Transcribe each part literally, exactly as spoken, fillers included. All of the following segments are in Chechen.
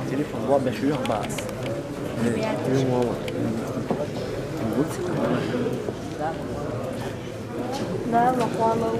Telefone, vou abrir o base. Tem um. Não vou citar. Não, não fala.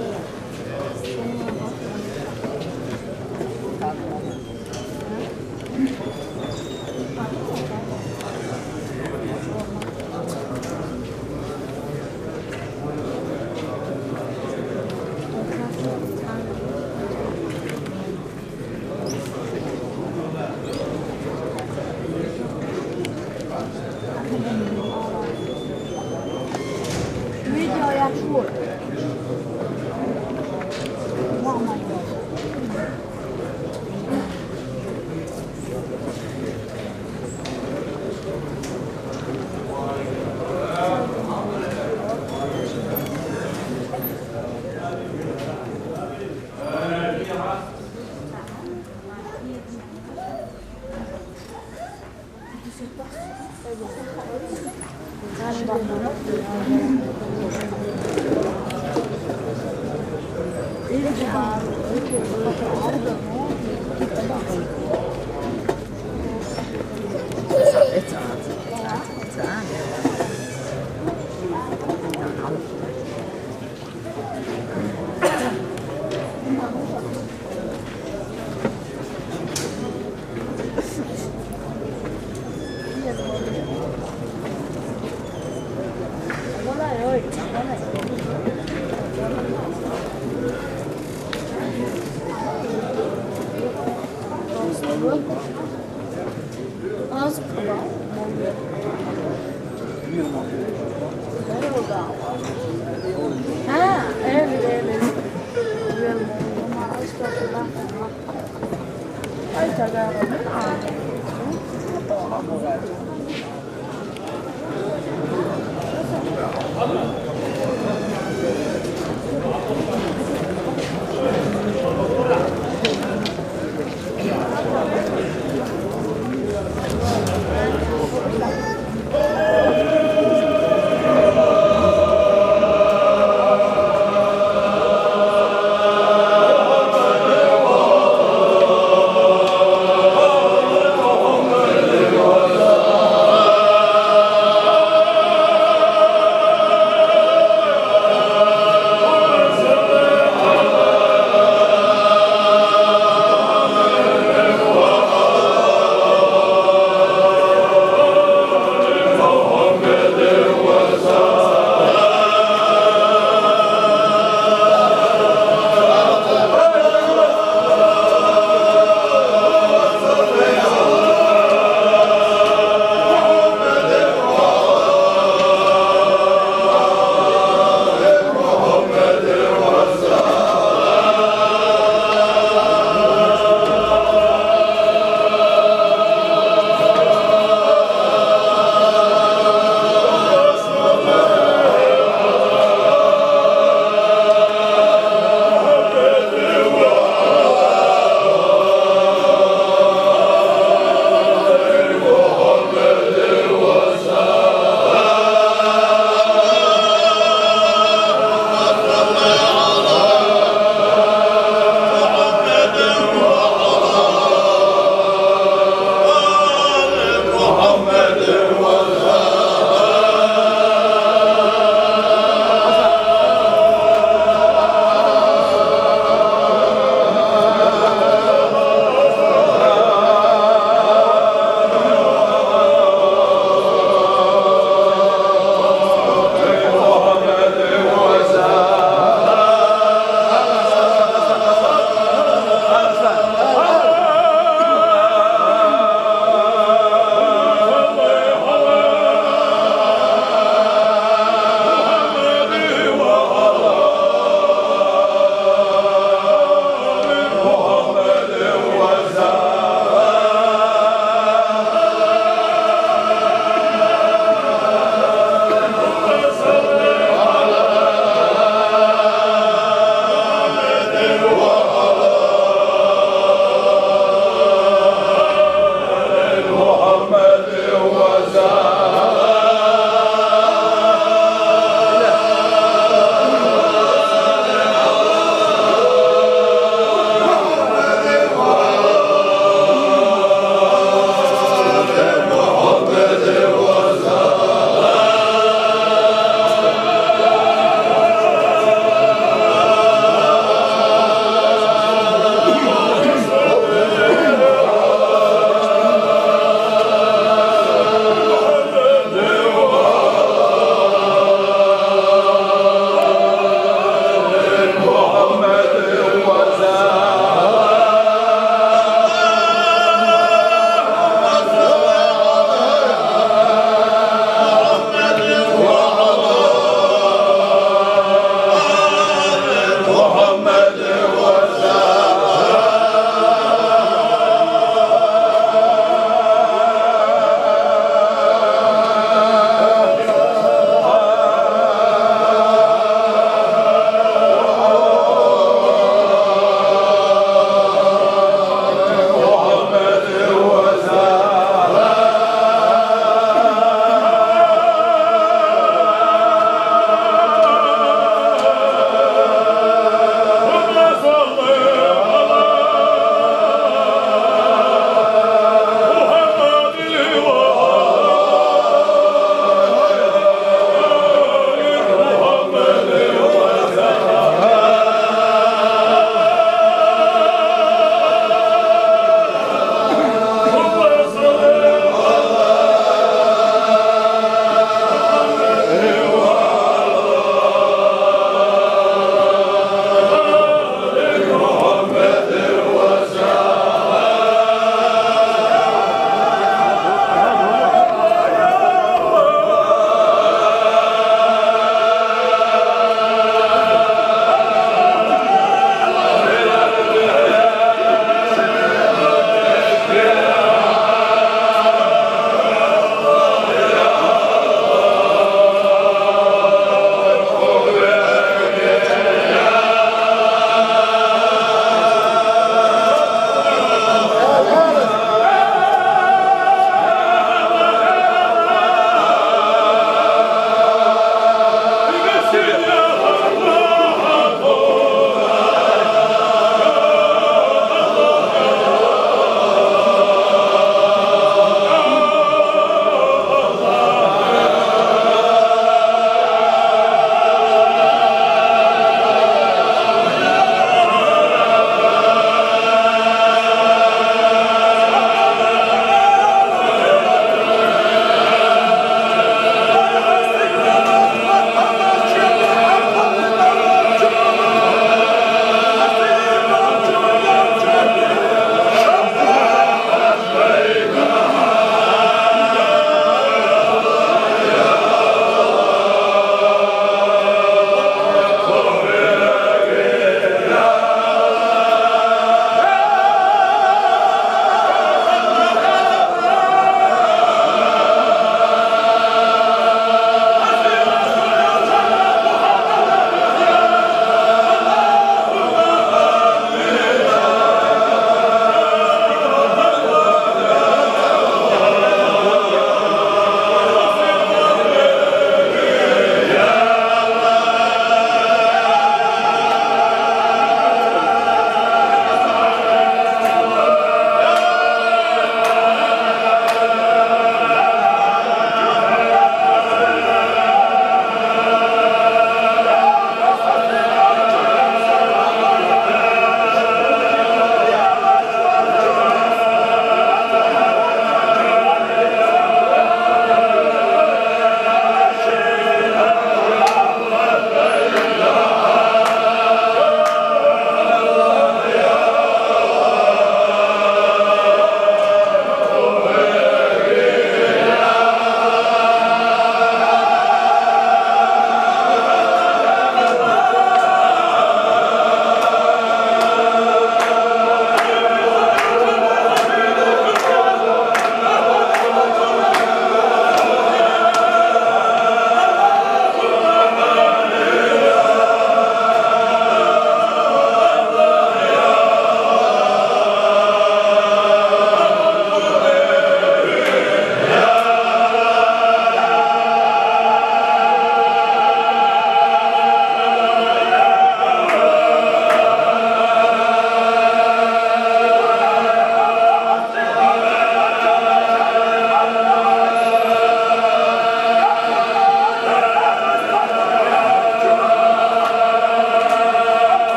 Ha, evet, evet.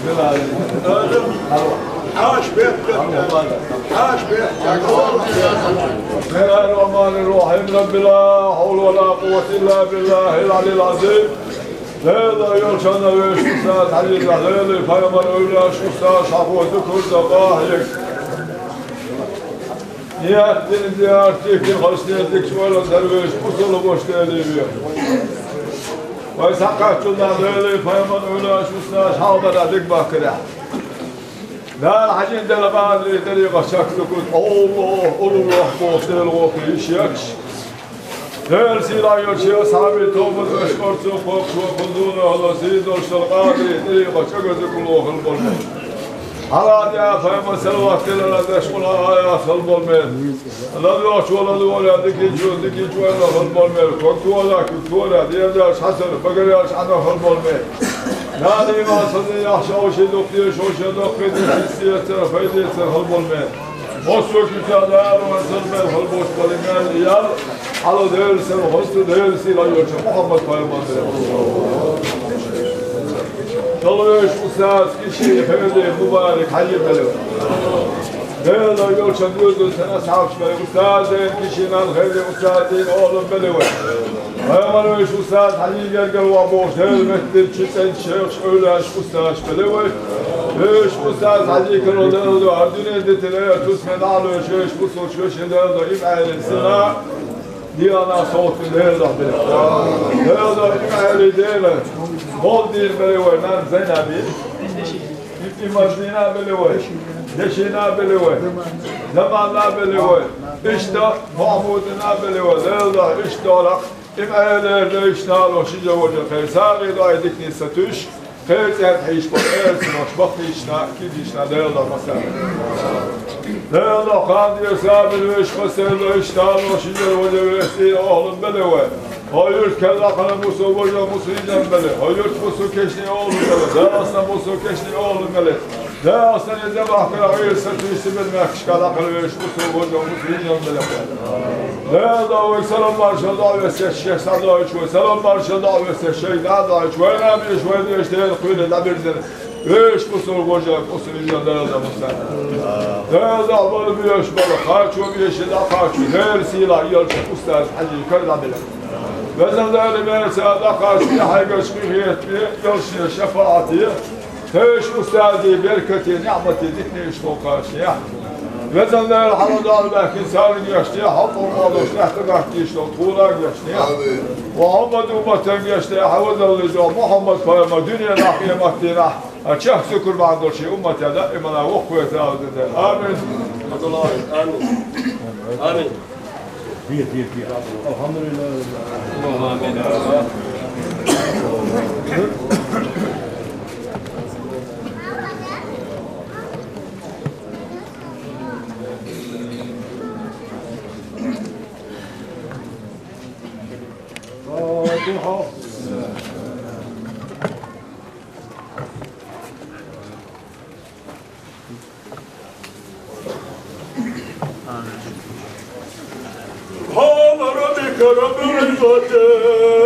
بسم الله الرحمن الرحيم. رب لا حول ولا قوة إلا بالله العلي العظيم. Лела, йолчанна веш устаз Хьалила, лела, пайхамар эвлаш устаз Шахо, дукур да бахьек. Ният дин, диярт дикин, хасне дик чуала дарвеш, бусала бош дели ве. Вай сакачуна лела, пайхамар эвлаш устаз Шахбара дик бакра. Дала хьажин дала бадри дали гачак сукут. Аллах, Аллах, бохтел гохи ишекш. Дерсила йочия саби тобус ашкорцу хокшуа кузуна ала сидол шал къадри дали гачак зукулу хал болме. Хьаладя пайма салават дала дашкула ая хал болме. Ладуачуа ладуаля дикичу дикичуа хал болме. Коктуала куктуаля диядаш хасар багаряш ана хал болме. Нани ма сади яхша оши дохти шоша дохти дикисия цер файди цер хал болме. Осо кица дару цер мер хал бош болме. Ял ало дерсер хосту дерси ла йоча Мухаммад пайхамар. Шалвеш устаз киши хевде мубарек Хьалила. Дела йолча дюзу сана савчме устазен кишинан хевде устазен олум белеве. Пайхамар веш устаз Хьалил гергал ва бохтел меттир чицен шерш эвлаш устаз белеве. Веш устаз Хьалил кало дела ардуне дитиле тусмен ало веш веш бусуч веш дела им айлен сина. Диана соот дела беле. Дела им айли дела. Мол дир белеве нан Зайнаби. Имазина белеве, Дешина белеве, Замана белеве, ишта Махмудина белеве, лелда ишта лак, им элерде ишта ло шижа вожа хай, саги дай дикни сатуш, хай цян хиш по эр снош бахишна, кидишна лелда маса. Лелда хан дир сабил веш по селда ишта ло шижа вожа веси олун белеве. Гьайюрт кала хана бусу вожа бусу идан беле. Гьайюрт бусу кешни олун беле. Дасна бусу кешни олун беле. Дасна не дебахтара гьайюрт сатуси бен мехкишкала хана веш бусу вожа бусу идан беле. Дела вай салам маршал да весе шех садоич вай салам маршал да весе шех садоич вай набиш вай деш ден хуйле набирдер. Веш бусу вожа бусу идан Дела муса. Дела вал беш бал хачу беш да хачу. Дерсила йолча устаз Хьалил кар да беле. Везан дали мерса да хаш, я хайгаш михет, я йолча шафаати. Хеш устази беркати, ниъмати дитни ишто хаш, я. Везан дали хала дали бахин сарин яшти, хакъу малош, нахта гахти ишто, тула яшти, я. Мухаммад умматан яшти, хавадал лижо, Мухаммад пайма, дуния на къиямат дина. Ачах сукур бандо чи уммат я да, имана вохвета. Амин. Амин. Амин. Дир, дир, дир. Алхамдулилла. Фатиха. سبحان ربك رب العزة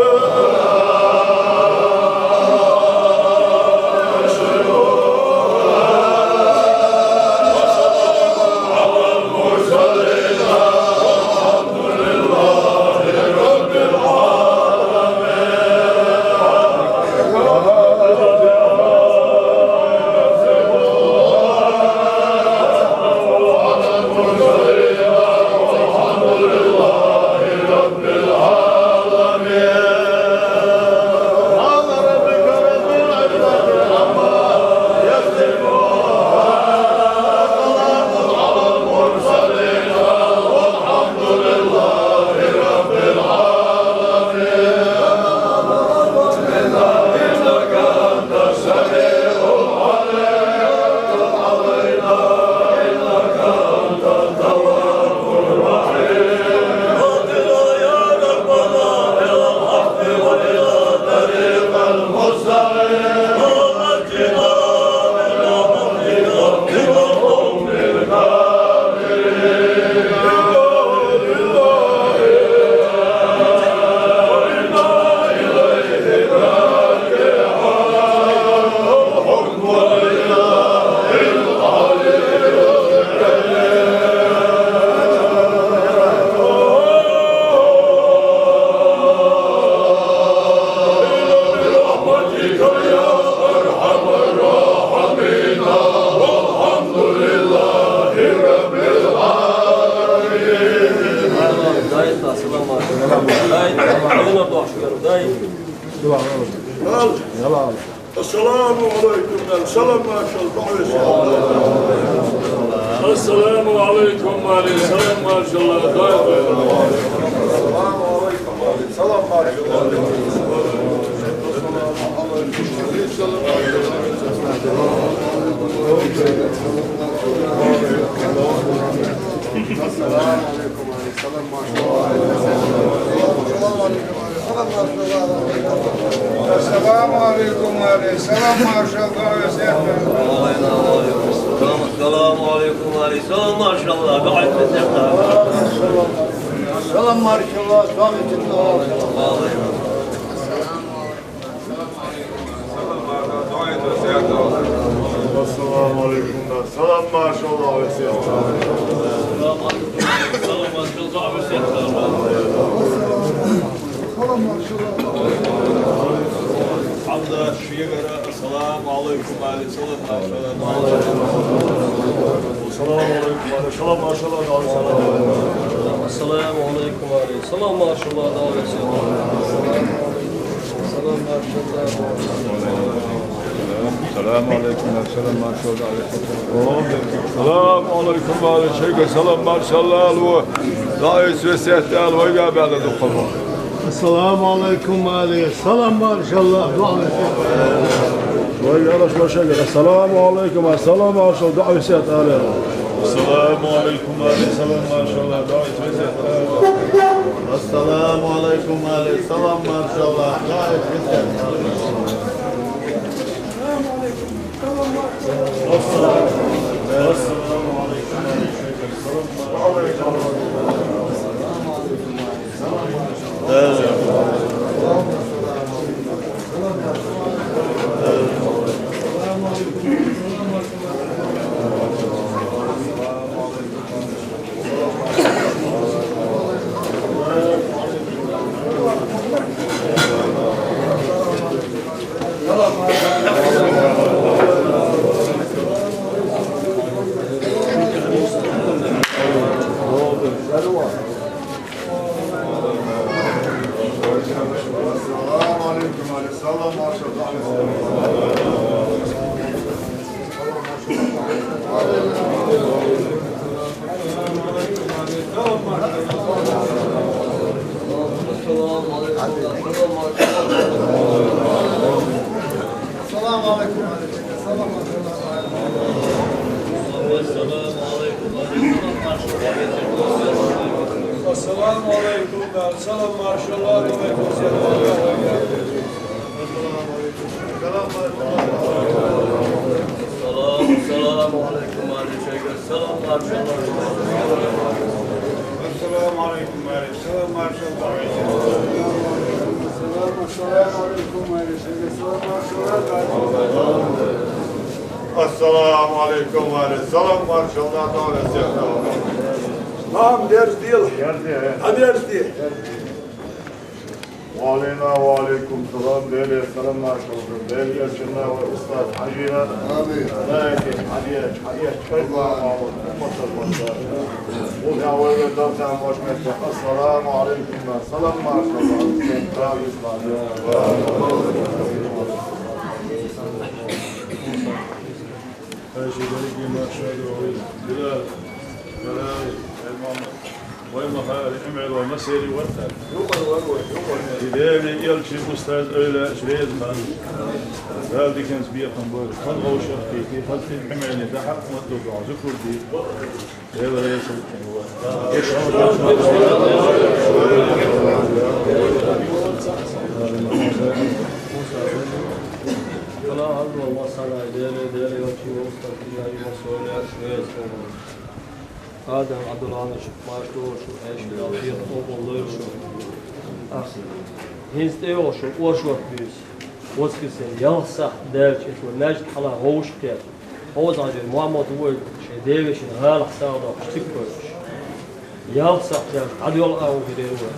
Салам маршалла, дуӀа веси. Ассаламу алейкум, ва алейкум салам маршалла, дуӀа веси. Салам маршалла. Ассаламу алейкум, ва алейкум салам маршалла. Ассаламу алейкум, ва алейкум салам маршалла. Салам алейкум, ва алейкум салам маршалла. Салам маршалла, дуа этип. Ассаламу алейкум. Салам маршалла. Салам маршалла. Ассаламу алейкум, ва алейкум салам. Салам алейкум, ва алейкум салам. Салам алейкум, ва алейкум салам. Салам алейкум, ва алейкум салам. Салам маршалла, дуа веси. Салам маршалла. Салам алейкум, ва алейкум салам маршалла, дуа веси. Салам алейкум, ва алейкум шейх, салам маршалла, алва. Дуа веси, весет алва, я бала духама. Ассаламу алейкум, ва алейкум салам маршалла, дуа веси. Вай, яраш, машагар. Ассаламу алейкум, ассаламу алейкум, дуа веси, али. Ассаламу алейкум, али, салам, машалла, дуа веси. Ассаламу алейкум, али, салам, машалла, дуа веси. Ассаламу алейкум, али. Салам алейкум, алейкум салам, маршалла. Салам алейкум. Ассаламу алейкум, салам, маршалла, алейкум салам. Салам, салам алейкум, алейкум салам, маршалла. Ассаламу алейкум, алейкум салам, маршалла. Салам, ассаламу алейкум, алейкум салам, маршалла. Ассаламу алейкум, ва алейкум салам, маршалла, дуа веси. Мам, дерс дил. Дерс дил. А дерс дил. Ва алейна, ва алейкум салам, Дели, салам, маршалла, Дели, элчина ва устаз Хажина. Амин. Дайки, Хажи, Хажи, Хажи, Аллах. Уммат, уммат. Бу я вай дал сам бош месте. Ассаламу алейкум, салам, маршалла. Хажи, Дели, маршалла, Дели, Дели, Дели, Махари, Эмел ва Масери ва Тар. Дели, элчи, устаз, эвлаяш, резман. Дал дикенс бекъан бар. Хан гъавшах кити, хан Эмели да хакъ мат ду зукур ди. Дели, резман. Дели, Дели, элчи, устаз, Дели, резман. Адам Абдуланович, марша догӀийла шу, хьаьшкара дехьа къобал дойла шу. Ахь хӀинца тӀейогӀу шу, оршот буьйса. Воскресенье, ялх сахьт даьлча, ишта маьждиг хьалха вовшахкхетта. Хьовзахьа жер Мухьаммад ву вай, шен девешин гӀалахь сагӀа доккхуш цига кхоьллуш. Ялх сахьт даьлча дӀадоьлла агӀо хир яра вай.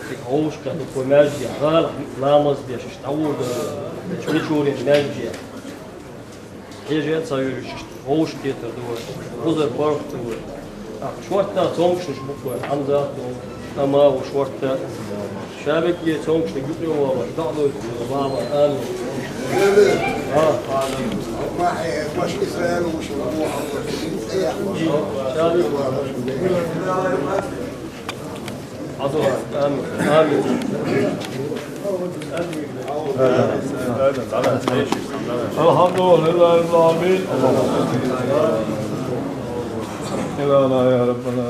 Цига вовшахкхетта вай маьждиге, гӀалахь ламаз деш, иштта дӀагӀур дара вай. Мичурин маьждиге. Хьежа а ца йоьлуш, вовшахкхетар ду вай, узар паргӀат ду вай. Ахь шортта цомгушнаш бу вай, Хьамзат а, Амма а шортта. Шабике цомгушниг юкъе валаш, доӀа дойту вай, баба, амин. ما حي-، مش إسرائيل ومش محمد. آمين. الحمد لله رب العالمين. إلهنا يا ربنا.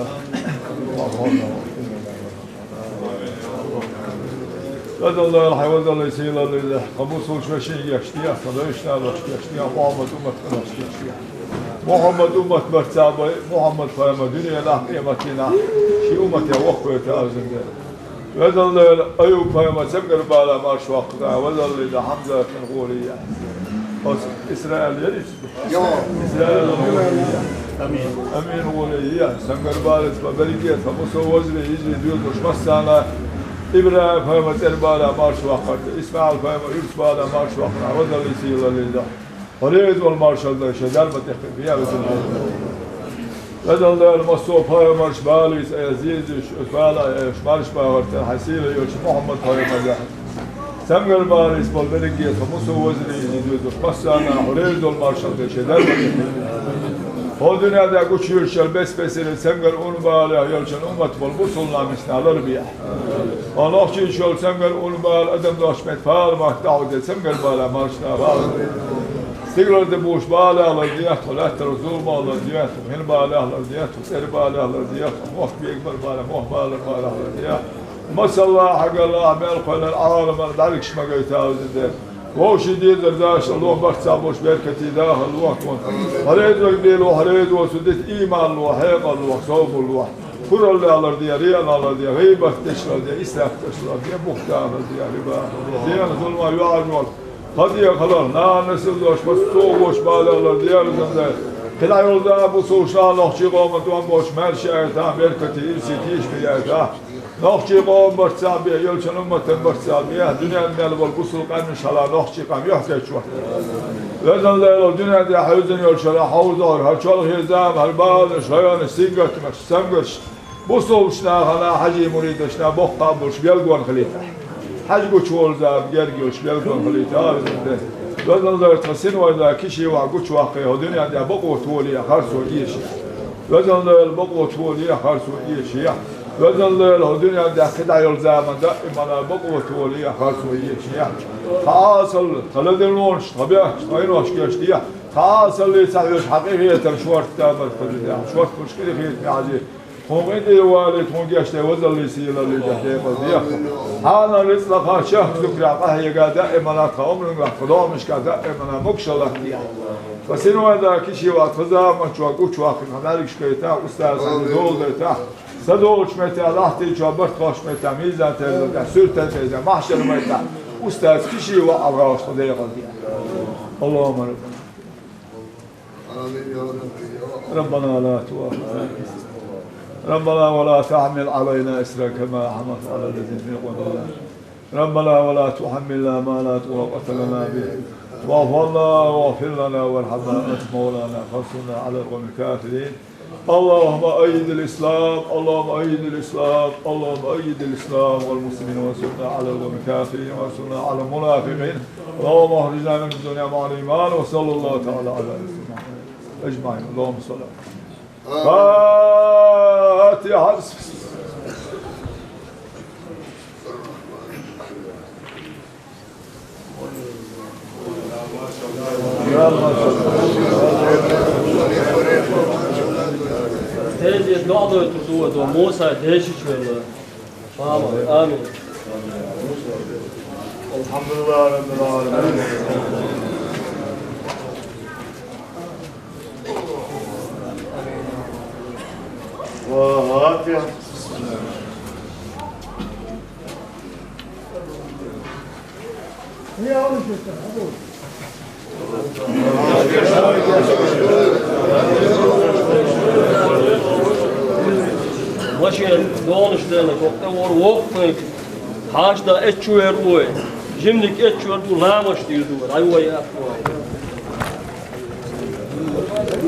Везаллал, хьай везаллий, сийлаллий Даьла, тха бусалба вешин гешт де, тха дойчу нахана гешт де, Мухьаммад уммат нахана гешт де. Мухьаммад уммат барт цхьаъ бай, Мухьаммад пайхамар дуьненахь, къематдийнахь шен умматех воккхаве Ӏазап де. Везаллал, Айюб пайхамар цамгар бала марша ваккха, везаллий Даьла, Хьамзатан гӀоле яхь. Оцу Исраил яра иза? Йо. Исраил гӀоле яхь. Амин. Амин гӀоле яхь. Цамгар балаца берриге тха бусалба вежарий, йижарий, доьзалш массарна. ИбрахӀим пайхамар цӀера бала марша ваккха, ИсмаӀил пайхамар уьрса бала марша ваккха, везаллий, сийлаллий Даьла. Хьо реза волу маршалла дай шайн дарба тӀе кхин бехаза. Везаллал, массо а пайхамарш балийца айхьа зезаш, оцу бала айхьа марша бахарца хьайн сийлахь йолчу Мухьаммад пайхамар яхь. Цамгар балийца болу берриге тха бусалба вежарий, йижарий, доьзалш массарна хьо реза волу маршалла дай шайн дарба тӀе кхин. ХӀокху дуьнен тӀехь гучуьйраш йолу бес-бесара цамгар унна балех йолчун уммат болу бусалба нах мисна ларбехьа. Хьо нохчийчу йолу цамгар унна бала адам дохчу метта пала мотт дӀахьо де цамгар бала марша нах. Стигалара де бууш балех лардехьа тхо, лаьттара зуламех лардехьа тхо, хин балех лардехьа тхо, цӀера балех лардехьа тхо, мохк бегабар бала, мохк балар балех лардехьа. Масала хьагалла мел кхоьллина Ӏаламан бӀаьргаш ма гайта веза де. Вовшийн дезар дашна ло, барт цхьаъ болуш беркате дахар ло тхуна. Хьо реза верг лело, хьо реза воцург дита ийман ло, хьекъал ло, собар ло. Куралла лардехьа, рияъ лардехьа, гӀийбат деш лардехьа, исраф деш лардехьа, бухӀтан лардехьа, риба лардехьа, зенах, зуламах йоьӀна волу, хаза дехаллех, нана несла долуш, массо а вочу балех лардехьа везан Дай. Кхин дӀа йолу зама бусалба нах нохчийн къоман тӀом боцуш маьрша яйтахь, беркате, ирсе тешаме яйтахь. Нохчийн къоман барт цхьаъ бехьа, йолчун умматан барт цхьаъ бехьа, дуьненна мел болу бусалба къаьмнаш хьала нохчийн къам юьхкечвахьа. Везан Дела, дуьнен тӀехь хьаьвзина йолчу хӀара хьовзара, хӀара чолхе зама, хӀара баланаш, районаш, сингаттамаш, цамгарш, бусалбачу нахана, хьажий муридашна боккха болуш белгон хилийтахь. Хьаьж гучуволу зама герга йолуш белгон хилийтахь, везан Дела. Везан Дела, тхан синойла киши ваха гучуваккхий, хӀокху дуьнен тӀехь бакъо толийта харцо эший. Везан Дела, бакъо толийта харцо эший. Везан Дела, хӀокху дуьнен тӀехь кхин дӀа йолу заман даимана бакъо толийта харцо эший. Тхан Ӏесалла, тхан ледарлонаш, тхан бехкаш, тхан къинош гечдехьа. Тхан Ӏесаллица хьоьжуш хьан къинхетам шортта а бара тхан дуьненахь, шортта болуш къинхетаме хьажий. Тхуна къинтӀера валий, тхуна гечдой, везаллий, сийлаллий Даьла, декъала дехьа. Хьанал рицкъ лакхахь, чехка зуькарехь къахьега даимана тхан омрин ваьхна, тхан догӀмашка даимана могушалла латтадехьа. Тхан синойла киши ваха, тхан заманчохь гучуваккхий, тхан бӀаьргаш гайтахь, устазна дола дайтахь. Са долчу меттехь, лахтийчохь, барт хьош меттехь, мизан-терзан тӀехь, суьртан тӀе, махьшар меттехь, устаз киши ваха ӀалгӀа тхо декъала дехьа. Аллахумма раббана. آمين يا رب يا رب. ربنا لا تؤاخذنا. ربنا ولا تحمل علينا إصرا كما حملته على الذين من قبلنا. ربنا ولا تحملنا ما لا طاقة لنا به. واعف عنا واغفر لنا وارحمنا أنت مولانا فانصرنا على القوم الكافرين. اللهم أيد الإسلام، اللهم أيد الإسلام، اللهم أيد الإسلام والمسلمين وانصرنا على القوم الكافرين وانصرنا على المنافقين. اللهم أخرجنا من الدنيا مع الإيمان. وصلى الله تعالى على سيدنا محمد أجمعين. اللهم صل. فاتحة. Тезет доӀа дойтур ду вай, Муса дешича велла. Амин. Амин. الحمد لله رب العالمين. الفاتحة. Ваша догӀанаш дела, кокта вор воккхай. Хьаша да эччу вер вой. Жимлик эччу вер ду, ламаш дийр ду, рай вай ап вой.